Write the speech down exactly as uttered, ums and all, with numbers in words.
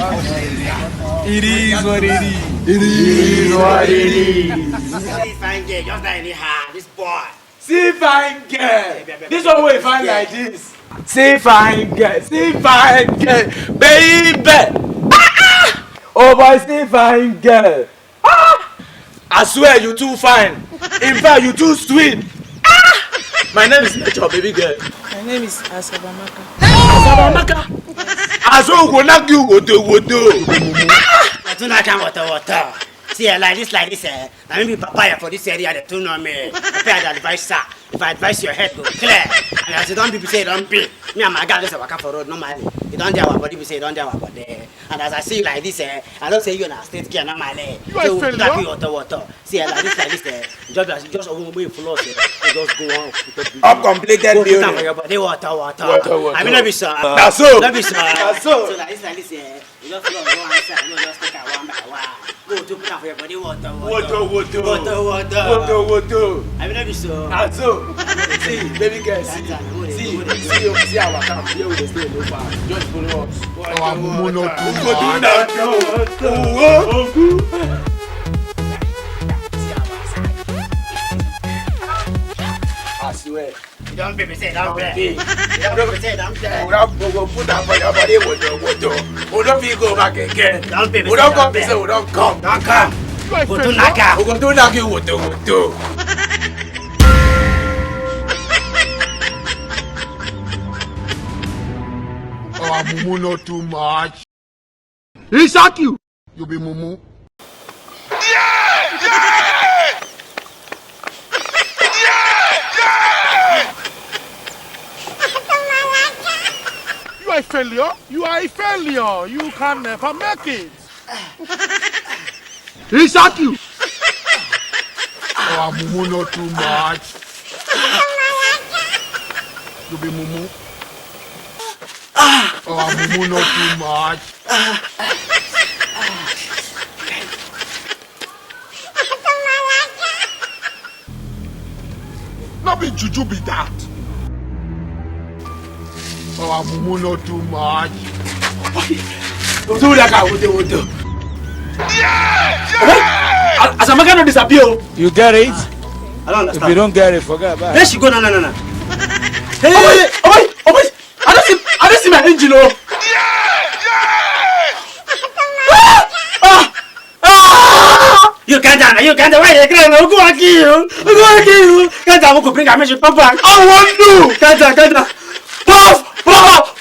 It is what it is. It is what it is. See fine girl, just like anyhow. This boy. See fine girl. This one wey fine like this. See fine girl. See fine girl. Baby. Ah, ah. Oh boy, see fine girl. Ah! I swear you too fine. In fact, you too sweet. Ah! My name is Nature, baby girl. My name is Asabamaka. Asabamaka. As we go knock you, woto woto. I do not can water water. See, eh, like this, like this, eh. I mean, be papaya for this area, they too know me. Papaya the advice, sir. If I advise, your head go clear. And as you don't be, say don't be. Me and my guy just waka for road normally. You don't do our body, we say you don't do our body. And as I see you like this, eh, I don't say you na state care normally. You are so we failure. That be water water. See, eh, like this, like this, eh, just as just over way flow, eh, you just go on. Up completed go put am building. For your body, water water. Water water. I mean, no be sir. Na so. No be sir. Na so. So like this, like this, eh, you just go go answer. You just take am one by one. Go to put am for your body, water water. Water water. Water water. Water water. I mean, no be sir. Na so. See, baby girl, see. That time, go dey, see, go dey, see, go dey. See our camp. Here we dey stay no far. Just follow us. Our mumu no too much. Go do that. Oh, oh, oh. I swear. You don't pay me say don't pay. You don't pay me say don't pay. We don't go, go put that for your body, woto woto. We don't feel go back again. Don't pay me. We don't come. Say we don't come. Don't come. Go to Naka. We go to Naka, woto woto. Our mumu not too much. He shock you. You be mumu. You are a failure. You are a failure. You can never make it. He shock you. Our mumu not too much. You be mumu. Our mumu not too much. No be juju be that. Our mumu not too much. Do that guy, woto woto. As Amaka no disappear o. You get it? I don't understand. If you don't get it, forget about it. Where she go? No, no, no, no. Hey, oh boy, oh boy, oh boy. I don't see, I don't see my engine o. Ah! Ah! Ah! You can't down, you can't down. Why you crying? Who go kill you? Who go kill you? Can't down, who go bring a message? Papa, I want you. Can't down, can't down. Puff, puff.